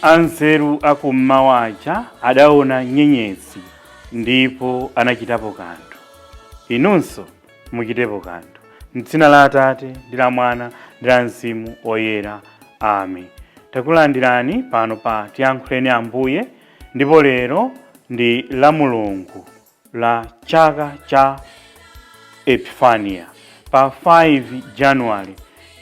Anzeru akummawa aja adaona nyenyezi ndipo anachitapo kanthu. Inunso muchitepo kanthu. M'dzina la Atate ndi la Mwana ndi la Mzimu Woyera, amen. Takulandirani pano pa Tiyankhuleni Ambuye, ndipo lero ndi la Mulungu la chaka cha Epifania pa 5 January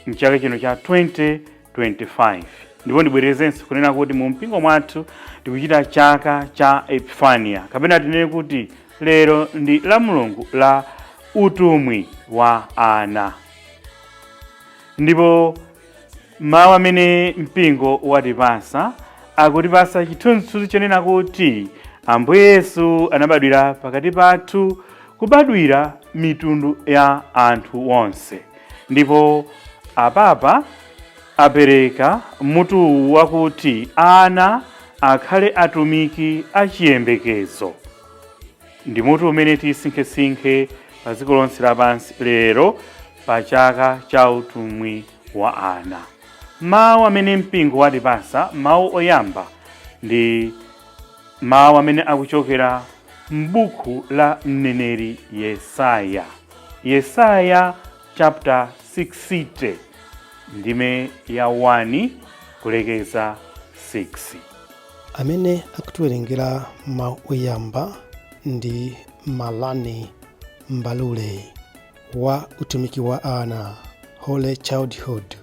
mchaka chino cha 2025. Ndipo ndibwerezenso kunena kuti mu mpingo mwathu tikuchita chaka cha Epifania, kapena tinene kuti lero ndi la Mulungu la utumwi wa ana. Ndipo mawu amene mpingo watipasa akutipasa chithunzithunzi chonena kuti Ambuye Yesu anabadwira pakati pathu, kubadwira mitundu ya anthu onse. Ndipo apapa apereka mutu wakuti ana akhale atumiki achiyembekezo. Ndi mutu umene tisinkhesinkhe pa dziko lonse lapansi lero pa chaka cha utumwi wa ana. Mawu amene mpingo watipasa, mawu oyamba ndi mawu amene akuchokera m'buku la mneneri Yesaya. Yesaya chapter 60 ndime ya 1 kulekeza 6. Amene akutiwerengera mawu oyamba ndi Malani Mbalule wa utumiki wa ana, Holy Childhood,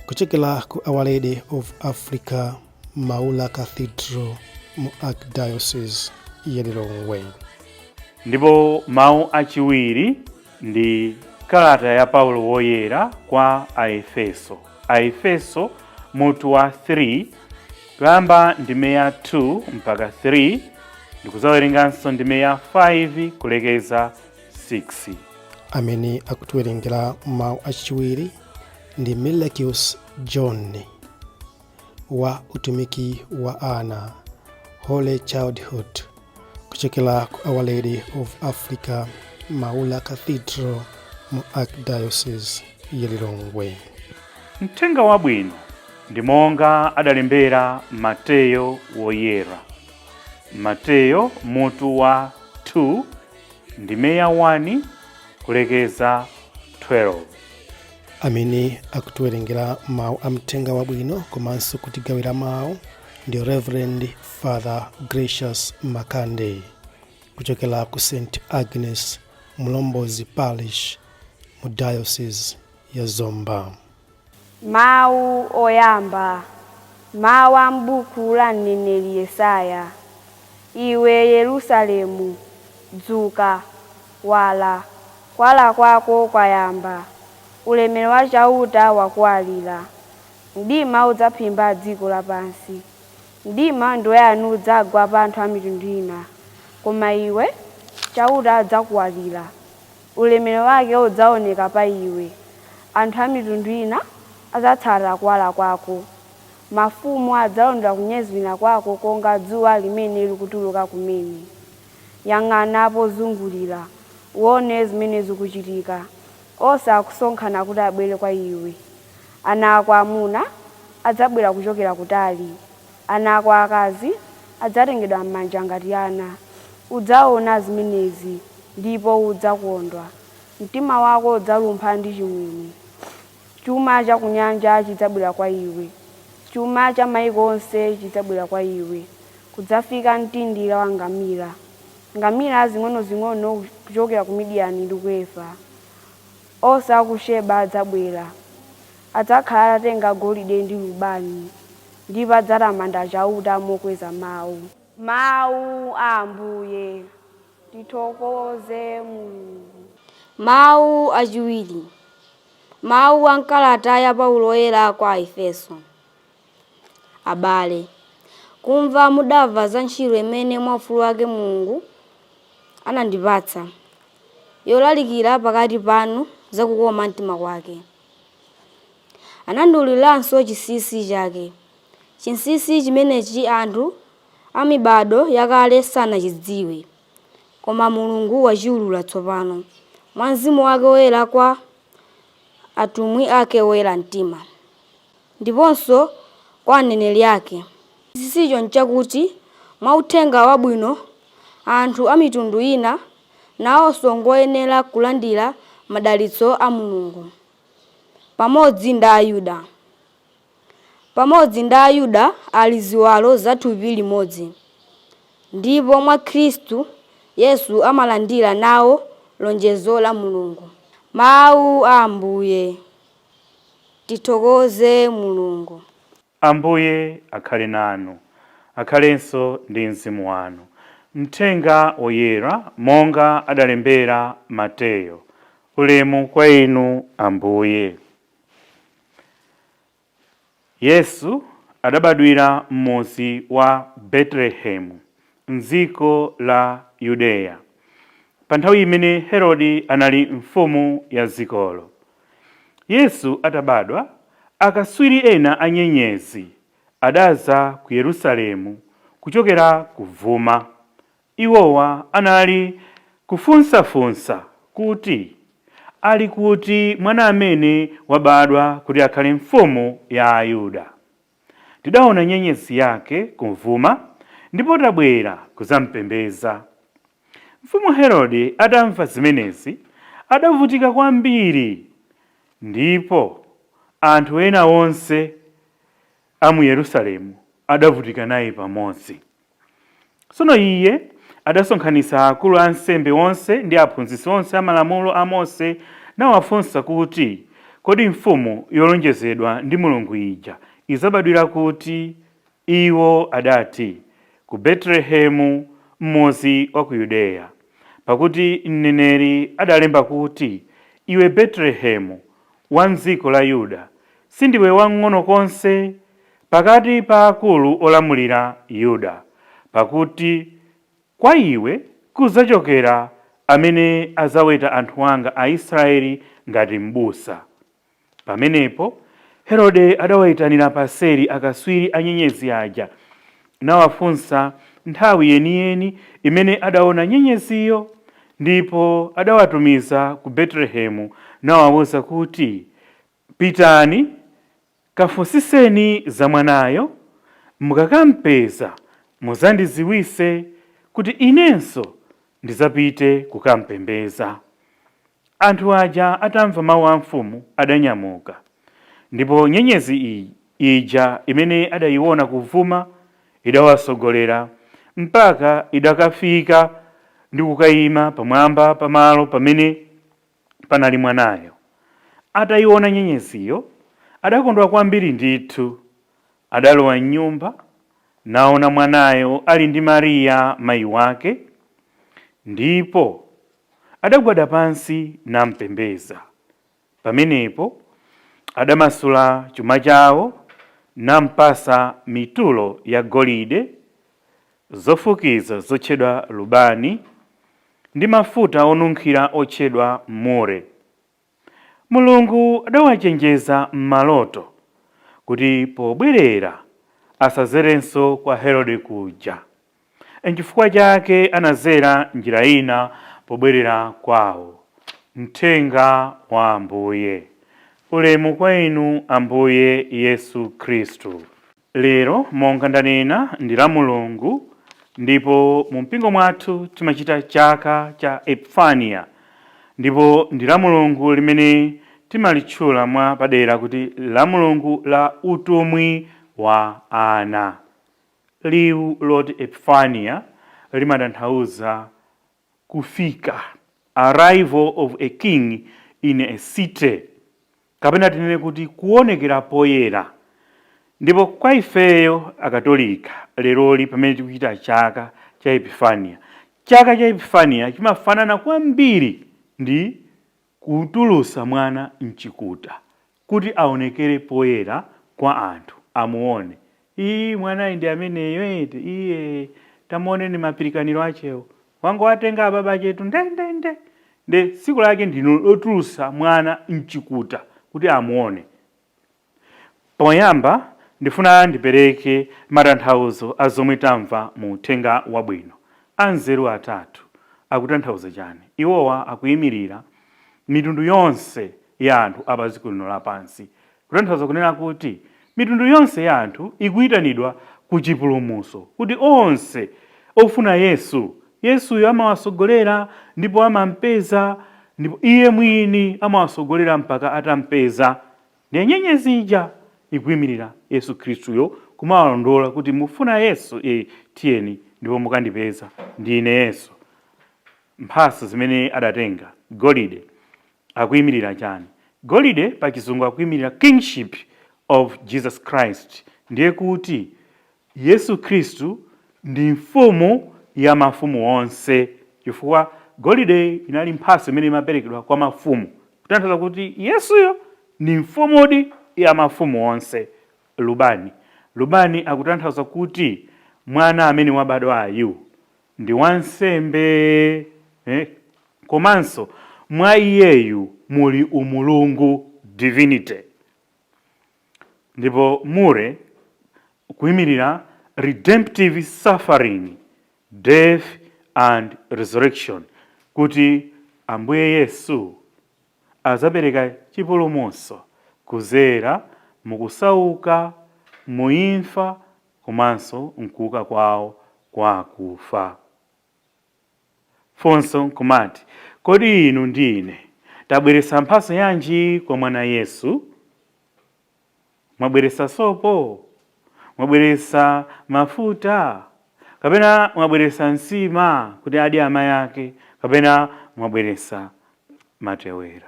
kuchokera ku Our Lady of Africa Maula Cathedral mu Archdiocese ya Lilongwe. Ndipo mawu achiwiri ndi kalata ya Paulo Woyera kwa Aefeso. Aefeso mutu wa 3, kuyamba ndime ya 2 mpaka 3, ndikuzawerenganso ndime ya 5 kulekeza 6. Amene akutiwerengera mawu achiwiri ndi Milakius John wa utumiki wa ana, Holy Childhood, kuchokera ku Our Lady of Africa Maula Cathedral mu Archdiocese ya Lilongwe. Mthenga wabwino ndi monga adalembera Mateyo Woyera. Mateyo mutu wa 2 ndime ya 1 kulekeza 12. Amene akutiwerengera mawu a mthenga wabwino komanso kutigawira mawu ndi Reverend Father Gracious Makande kuchokera ku St Agnes Mulombozi Parish mu Diocese ya Zomba. Mawu oyamba, mawu a m'buku la mneneri Yesaya. Iwe Yerusalemu, dzuka, wala, kuwala kwako kwayamba, ulemerero wa Chauta wakuwalira. Mdima udzaphimba dziko lapansi, mdima wandiweyani udzagwa pa anthu a mitundu ina. Koma iwe, Chauta adzakuwalira, ulemerero wake udzaoneka pa iwe. Anthu a mitundu ina adzatsata kuwala kwako. Mafumu adzalondola kunyezimira kwako konga dzuwa limene likutuluka kumene. Yang'ana pozungulira, uone zimene zikuchitika. Onse akusonkhana kuti abwere kwa iwe. Ana ako amuna adzabwera kuchokera kutali. Ana ako aakazi adzatengedwa m'manja ngati ana. Udzaona zimenezi ndipo udzakondwa. Mtima wako udzalumpha ndi chimwemwe. Chuma cha kunyanja chidzabwera kwa iwe. Chuma cha maiko onse chidzabwera kwa iwe. Kudzafika mtindi wa ngamira, ngamira zing'onozing'ono kuchokera ku Midiyani ndi ku Efa. Onse a ku Sheba adzabwera. Adzakhala atatenga golide ndi lubani, ndipo adzatamanda Chauta mokweza mau. Mau a Ambuye. Tithokoze Mulungu. Mawu achiwiri, mawu a m'kalata ya Paulo Woyera kwa Aefeso. Abale, kumva mudamva za ntchito imene mwaufulu wake Mulungu anandipatsa, yolalikira pakati panu za kukoma mtima kwake. Anandiululiranso chinsinsi chake. Chinsinsi chimenechi anthu a mibado yakale sanachidziwe, koma Mulungu wachiulula tsopano mwa Mzimu wake Woyera kwa atumwi ake oyera mtima, ndiponso kwa aneneri ake. Chinsinsicho nchakuti mwa uthenga wabwino anthu a mitundu ina nawonso ngoyenera kulandira madalitso a Mulungu pamodzi ndi Ayuda. Pamodzi ndi Ayuda ali ziwalo za thupi limodzi, ndipo mwa Khristu Yesu amalandira nawo lonjezo la Mulungu. Mawu a Ambuye. Tithokoze Mulungu. Ambuye akhale nanu, akhalenso ndi mzimu wanu. Mthenga woyera monga adalembera Mateyo. Ulemu kwa inu Ambuye. Yesu adabadwira m'mudzi wa Betelehemu m'dziko la Yudeya, pa nthawi imene Herode anali mfumu ya dzikolo. Yesu atabadwa, akatswiri ena a nyenyezi adadza ku Yerusalemu kuchokera kuvuma. Iwowa anali kufunsafunsa kuti, ali kuti mwana amene wabadwa kuti akhale mfumu ya Ayuda? Tidaona nyenyezi yake kuvuma ndipo tabwera kudzampembedza. Mfumu Herode atamva zimenezi adavutika kwambiri, ndipo anthu ena onse a mu Yerusalemu adavutika naye pamodzi. Tsono iye adasonkhanitsa akulu a ansembe onse ndi aphunzitsi onse a malamulo a Mose nawafunsa kuti, kodi mfumu yolonjezedwa ndi Mulungu ija idzabadwira kuti? Iwo adati, ku Betelehemu m'mudzi wa ku Yudeya, pakuti mneneri adalemba kuti, iwe Betelehemu wa m'dziko la Yuda, sindiwe wamng'ono konse pakati pa akulu olamulira Yuda, pakuti kwa iwe kudzachokera amene adzaweta anthu anga Aisraeli ngati m'busa. Pamenepo Herode adawayitanira paseri akatswiri a nyenyezi aja nawafunsa nthawi yeniyeni imene adaona nyenyeziyo, ndipo adawatumiza ku Betelehemu nawawuza kuti, pitani kafunsiseni za mwanayo, mukakampeza muzandidziwitse kuti inenso ndidzapite kukampembedza. Anthu aja atamva mawu a mfumu adanyamuka, ndipo nyenyezi ija imene adayiona kuvuma idawasogolera mpaka idakafika ndi kukayima pamwamba pamalo pamene panali mwanayo. Atayiona nyenyeziyo adakondwa kwambiri ndithu. Adalowa m'nyumba naona mwanayo ali ndi Mariya mayi wake, ndipo adagwada pansi nampembedza. Pamenepo adamasula chuma chawo nampasa mitulo ya golide, zofukiza zotchedwa lubani ndi mafuta onunkhira otchedwa mure. Mulungu adawachenjeza m'maloto kuti pobwerera asazerenso kwa Herode kuja. Nchifukwa chake anazera njira ina pobwerera kwawo. Mthenga wa Ambuye. Ulemu kwa inu Ambuye Yesu Khristu. Lero monga ndanena ndi la Mulungu, ndipo mu mpingo mwathu timachita chaka cha Epifania, ndipo ndi la Mulungu limene timalitchula mwa padera kuti la Mulungu la utumwi wa ana. Liwu loti Epifania limatanthauza kufika, arrival of a king in a city, kapena tinene kuti kuonekera poyera. Ndipo kwa ifeyo Akatolika leroli pamene tikuchita chaka cha Epifania, chaka cha Epifania chimafanana kwambiri ndi kutulusa mwana mchikuta kuti aonekere poyera kwa anthu amuone. Ii, mwanayi ndi ameneyo eti, iye tamuoneni mapirikaniro achewo, wangowatenga ababa chetu ndendende. Nde tsiku lake ndino lotulusa mwana mchikuta kuti amuone. Poyamba ndifuna ndipereke matanthauzo a zomwe tamva mu uthenga wabwino. Anzeru atatu akutanthauza chani? Iwowa akuyimirira mitundu yonse ya anthu a pa dziko lino lapansi, kutanthauza kunena kuti mitundu yonse ya anthu ikuyitanidwa ku chipulumutso, kuti onse ofuna Yesu, Yesuyo amawasogolera ndipo amampeza, ndipo iye mwini amawasogolera mpaka atampeza. Ndiye nyenyezi ija ikuyimirira Yesu Khristuyo, kumawalondola kuti mufuna Yesu, tiyeni ndipo mukandipeza, ndine Yesu. Mphatso zimene adatenga, golide akuyimirira chani? Golide pa Chizungu akuyimirira kingship of Jesus Christ. Ndiye kuti Yesu Khristu ndi mfumu ya mafumu onse, chifukwa golide inali mphatso imene imaperekedwa kwa mafumu, kutanthauza kuti Yesuyo ndi mfumudi ya mafumu onse. Lubani, lubani akutanthauza kuti mwana amene wabadwayu ndi wansembe, komanso mwa iyeyu muli umulungu, divinity. Ndipo mure kuyimirira redemptive suffering, death and resurrection, kuti Ambuye Yesu azapereka chipulumutso kuzera mukusauka, muimfa komanso mkuuka kwawo kwa akufa. Funso nkumati, kodi inu ndi ine tabweretsa mphatso yanji kwa mwana Yesu? Mwabweretsa sopo? Mwabweretsa mafuta? Kapena mwabweretsa nsima kuti adye amayi ake? Kapena mwabweretsa matewera?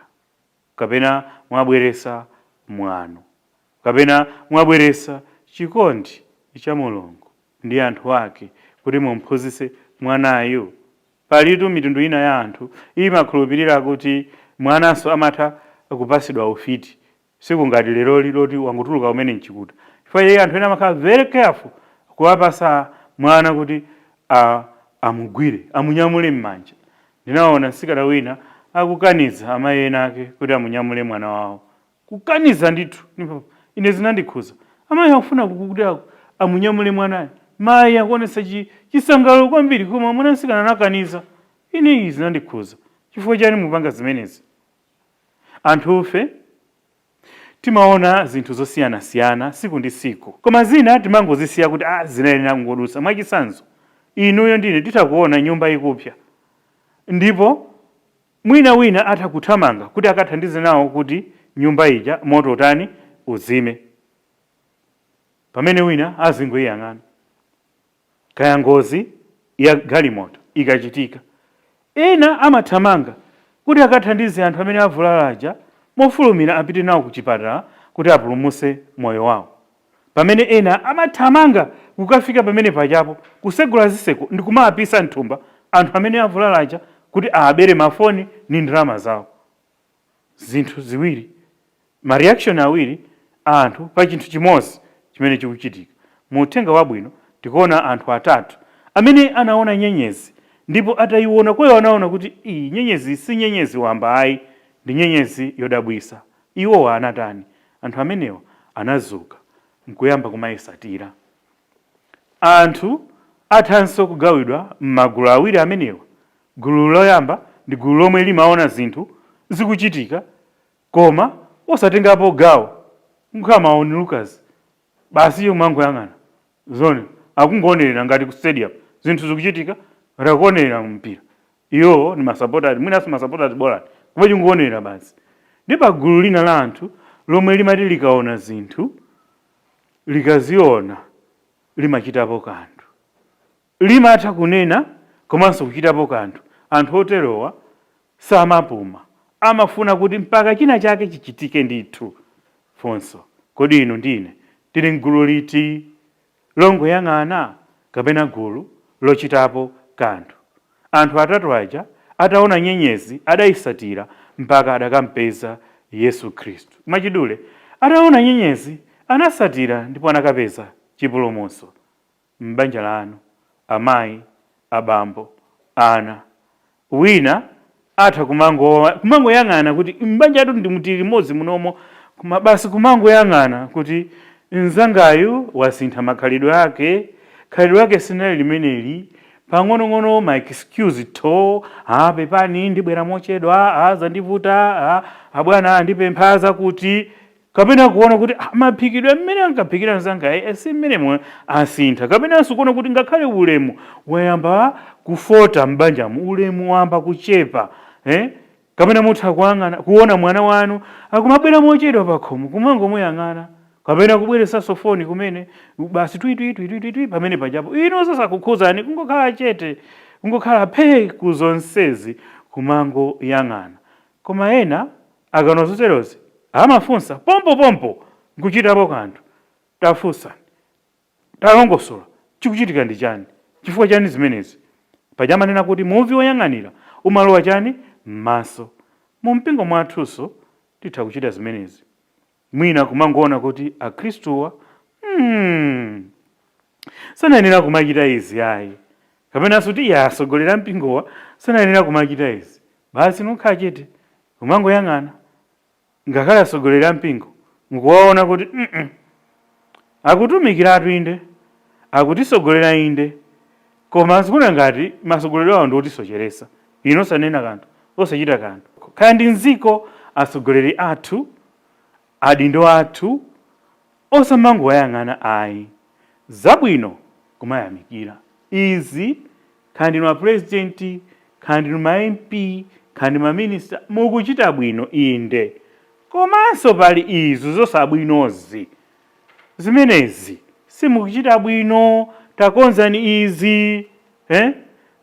Kapena mwabweretsa mwano? Kapena mwabweretsa chikondi cha Mulungu ndi anthu ake kuti mumphunzitse mwanayu? Palitu mitundu ina ya anthu imakhulupirira kuti mwananso amatha kupasidwa ufiti, siku ngati leroli loti wangotuluka umene mchikuta. Chifukwa iye anthu ena amakhala very careful kuwapasa mwana kuti amugwire, amunyamule m'manja. Ndinaona mtsikana wina akukaniza amayi ena ake kuti amunyamule mwana wawo, kukaniza ndithu. Ndipo ine zinandikhuza. Amayi akufuna kuti amunyamule mwanayo, mayi akuonetsa chisangalalo kwambiri, koma mwana mtsikana anakaniza. Ine izi zinandikhuza. Chifukwa chani mupanga zimenezi? Anthufe timaona zinthu zosiyanasiyana siku ndi siku, koma zina timangozisiya kuti zinayenera kungodutsa. Mwachitsanzo, inuyo ndine titha kuona nyumba ikupsa, ndipo mwina wina atha kuthamanga kuti akathandize nawo kuti nyumba ija moto utani, uzime, pamene wina azingoyiyang'ana. Kaya ngozi ya galimoto ikachitika, ena amathamanga kuti akathandize anthu amene avulala aja mofulumira, apite nawo ku chipatala kuti apulumutse moyo wawo, pamene ena amathamanga kukafika pamene pachapo, kusegula zitseko ndi kumapisa mthumba anthu amene avulala aja kuti aabere mafoni ndi ndalama zawo. Zinthu ziwiri, ma reaction awiri a anthu pa chinthu chimodzi chimene chikuchitika. Mu uthenga wabwino tikuona anthu atatu amene anaona nyenyezi, ndipo atayiona kweyo anaona kuti iyi nyenyezi si nyenyezi wamba ayi, ndi nyenyezi yodabwisa. Iwowa anatani? Anthu amenewa anazuka nkuyamba kumayisatira. Anthu athanso kugawidwa m'magulu awiri amenewa. Gulu loyamba ndi gulu lomwe limaona zinthu zikuchitika koma osatengapo gawo, nkukhala ma onlookers basi, kumangoyang'ana zone, akungoonera ngati ku stadium zinthu zikuchitika, akuonera mpira, iwo ni masupporters, mwinanso masupporters bolani, koma chingoonera basi. Ndi pa gulu lina la anthu lomwe limati likaona zinthu, likaziona limachitapo kanthu, limatha kunena komanso kuchitapo kanthu. Anthu oterowa samapuma, amafuna kuti mpaka china chake chichitike ndithu. Funso, kodi inu ndine tili mgulu liti? Longoyang'ana kapena gulu lochitapo kanthu? Anthu atatu aja ataona nyenyezi adayisatira mpaka adakampeza Yesu Khristu. Mwachidule, ataona nyenyezi anasatira ndipo anakapeza chipulumutso. M'banja lanu, amayi, abambo, ana, wina atha kumangoyang'ana kuti m'banja atu ndi muti limodzi munomo, koma basi kumangoyang'ana kuti mnzangayu wasintha makhalidwe ake, khalidwe ake sinali limeneli, pang'onong'ono ma excuse to, "Pepani, ndibwera mochedwa, zandivuta, abwana andipempha zakuti." Kapena kuona kuti maphikidwe mmene ankaphikira mzanga si mmene asintha. Kapenanso kuona kuti ngakhale ulemu wayamba kufota m'banjamu, ulemu wayamba kuchepa. Kapena mutha kuyang'ana kuona mwana wanu akumabwera mochedwa pakhomo, kumangomuyang'ana, kapena kubweresanso foni kumene basi twi twi twi twi twi pamene pajapo inu zosakukhuzani, kungokhala chete, kungokhala phee kuzonsezi, kumangoyang'ana. Koma ena akaona zoterozi amafunsa pompopompo nkuchitapo kanthu. Tafunsani, talongosola, chikuchitika ndi chani, chifukwa chani zimenezi? Paja amanena kuti muvi woyang'anira umalowa chani m'maso. Mu mpingo mwathunso titha kuchita zimenezi, mwina kumangoona kuti akhristuwa sanayenera kumachita izi ayi, kapenanso kuti iye asogolera mpingowa sanayenera kumachita izi. Basi nukhala chete kumangoyang'ana, ngakhale asogolera mpingo nkuwaona kuti akutumikiratu inde, akutisogolera inde, koma zikuona ngati masogolero awo ndi otisocheresa, ino osanena kanthu, osachita kanthu. Kaya ndi mziko, atsogoleri athu, adindo athu, osamangoyang'ana ayi, zabwino kumayamikira izi. Kaya ndinu apresidenti, kaya ndinu ma MP, kaya ndi maminista, mukuchita bwino inde, komanso pali izo zosabwinozi, zimenezi simukuchita bwino, takonzani izi.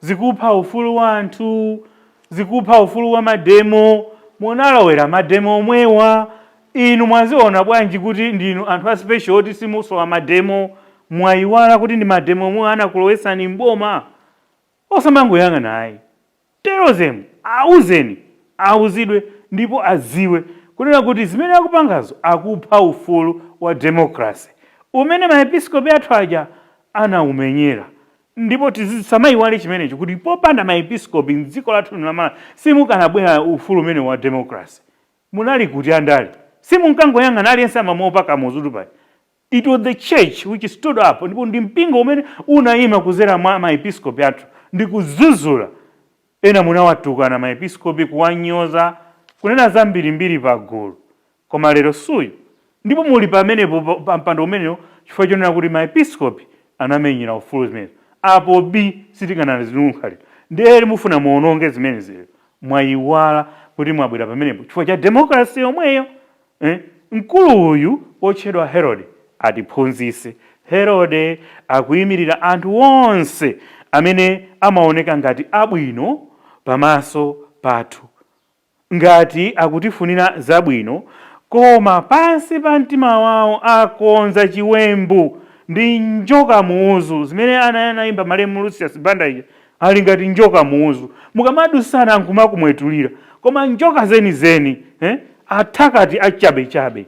Zikupha ufulu wa anthu, zikupha ufulu wa mademo. Munalowera mademo omwewa inu, mwaziona bwanji kuti ndinu anthu a special oti simusowa mademo? Mwayiwala kuti ndi mademo omwe anakulowesani mboma? Osamangoyang'ana ayi, terozemu auzeni, auzidwe ndipo adziwe kunena kuti zimene akupangazo akupha ufulu wa democracy umene maepiskopi athu aja anaumenyera. Ndipo tisamayiwale chimenecho, kuti popanda maepiskopi mdziko lathu lino la Malawi simukanabwera ufulu umene wa democracy. Munali kuti andale? Simunkangoyang'ana, aliyense amamuopa Kamuzu paja. It was the church which stood up, ndipo ndi mpingo umene unayima kuzera mwa maepiskopi athu ndi kudzudzula. Ena munawatukana maepiskopi, kuwanyoza, kunena zambirimbiri pagulu, koma lero suyu, ndipo muli pamenepo pa mpando umenewo chifukwa chonena kuti maepiskopi anamenyera ufulu zimenezo. Apo b sitikanazilunkhale. Ndiye mufuna muononge zimenezi lero. Mwayiwala kuti mwabwera pamenepo chifukwa cha democracy yomweyo? Mkulu uyu wotchedwa Herode atiphunzitse. Herode akuyimirira anthu onse amene amaoneka ngati abwino pamaso pathu, ngati akutifunira zabwino, koma pansi pa mtima wawo akonza chiwembu. Ndi njoka muuzu zimene anayimba malemu Lucius Banda ija, ali ngati njoka muuzu, mukamadusana nkumakumwetulira, koma njoka zenizeni, eh? Athakati achabechabe.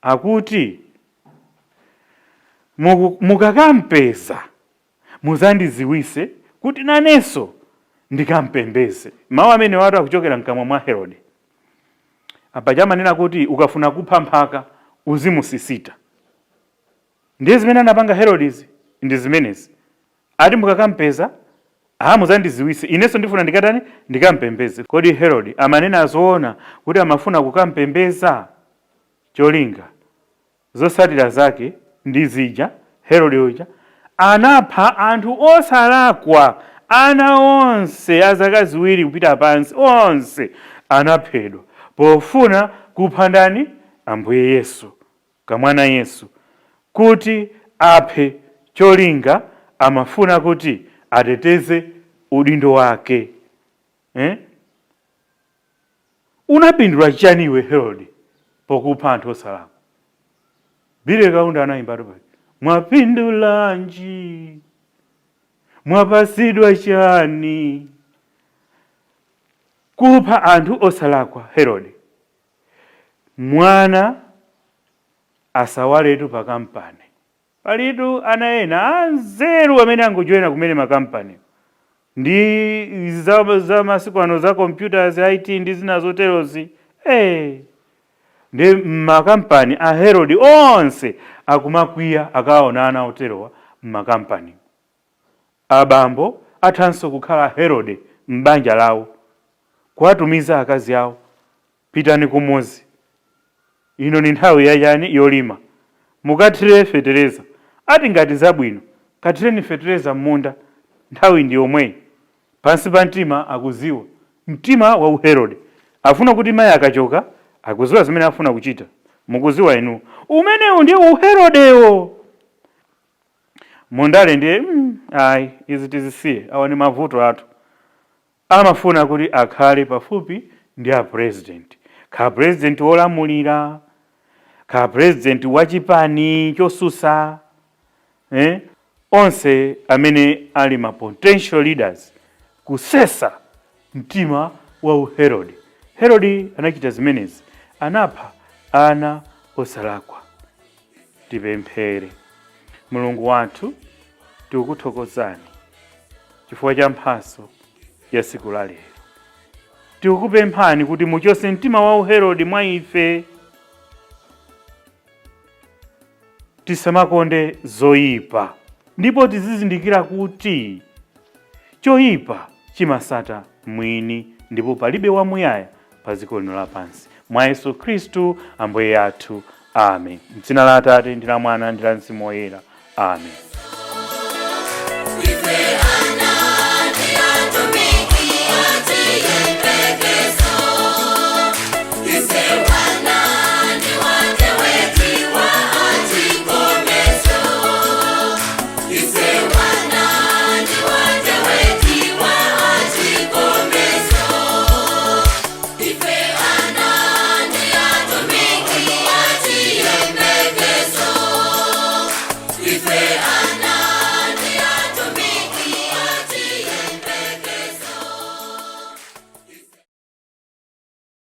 Akuti mukakampeza muzandiziwise kuti nanenso ndikampembeze. Mawu amene watu akuchokera mkamwa mwa Herode. Apa chamanena kuti ukafuna kupha mphaka uzimusisita. Ndiye zimene anapanga Herodizi ndi zimenezi. Ati mukakampeza muzandiziwise, inenso ndifuna ndikatani? Ndikampembeze. Kodi Herode amanena zoona kuti amafuna kukampembeza? Cholinga, zotsatira zake ndi zija. Herode uja anapha anthu osalakwa, ana onse a zaka 2 kupita pansi, onse anaphedwa pofuna kupha ndani? Ambuye Yesu, kamwana Yesu, kuti aphe. Cholinga amafuna kuti ateteze udindo wake, eh? Unapindula chani iwe Herode pokupha anthu osalakwa? Billy Kaunda anayimbatu pali, "Mwapindulanji? Mwapasidwa chani kupha anthu osalakwa, Herode?" Mwana asawaletu pa kampani. Palitu ana ena anzeru amene angojoyina kumene makampani ndi za masiku ano za computers, IT ndi zina zoterozi. Ndi makampani a Herod onse akumakwiya akaona ana oterowa mmakampani. Abambo athanso kukhala Herode m'banja lawo, kuwatumiza akazi awo, "Pitani kumuzi." Ino ni nthawi yachani? Yolima. Mukathire fetereza. Ati ngati zabwino, kathireni fetereza m'munda, nthawi ndi yomweyi. Pansi pa mtima akuziwa mtima wa uherode, afuna kuti mayi akachoka, akuziwa zimene afuna kuchita. Mukuziwa inu, umenewu ndiye uherodewo. Mundale ndiye ayi, izi tizisiye, awa ni mavuto athu. Amafuna kuti akhale pafupi ndi a president, kha president wolamulira, kha president wachipani chosusa, eh? Onse amene ali ma potential leaders, kusesa mtima wa uherode. Herode anachita zimenezi, anapha ana osalakwa. Tipemphere. Mulungu wathu, tikukuthokozani chifukwa cha mphaso ya siku la lero. Tikukupemphani kuti muchose mtima wa uherode mwa ife, tisamakonde zoyipa, ndipo tizizindikira kuti choyipa chimasata mwini, ndipo palibe wamuyaya pa dziko lino lapansi. Mwa Yesu Khristu Ambuye athu, amen. Mdzina la Atate ndi la Mwana ndi la Mzimu Woyera, amen. Ife ana ndi atumiki achiyembekezo. Ise.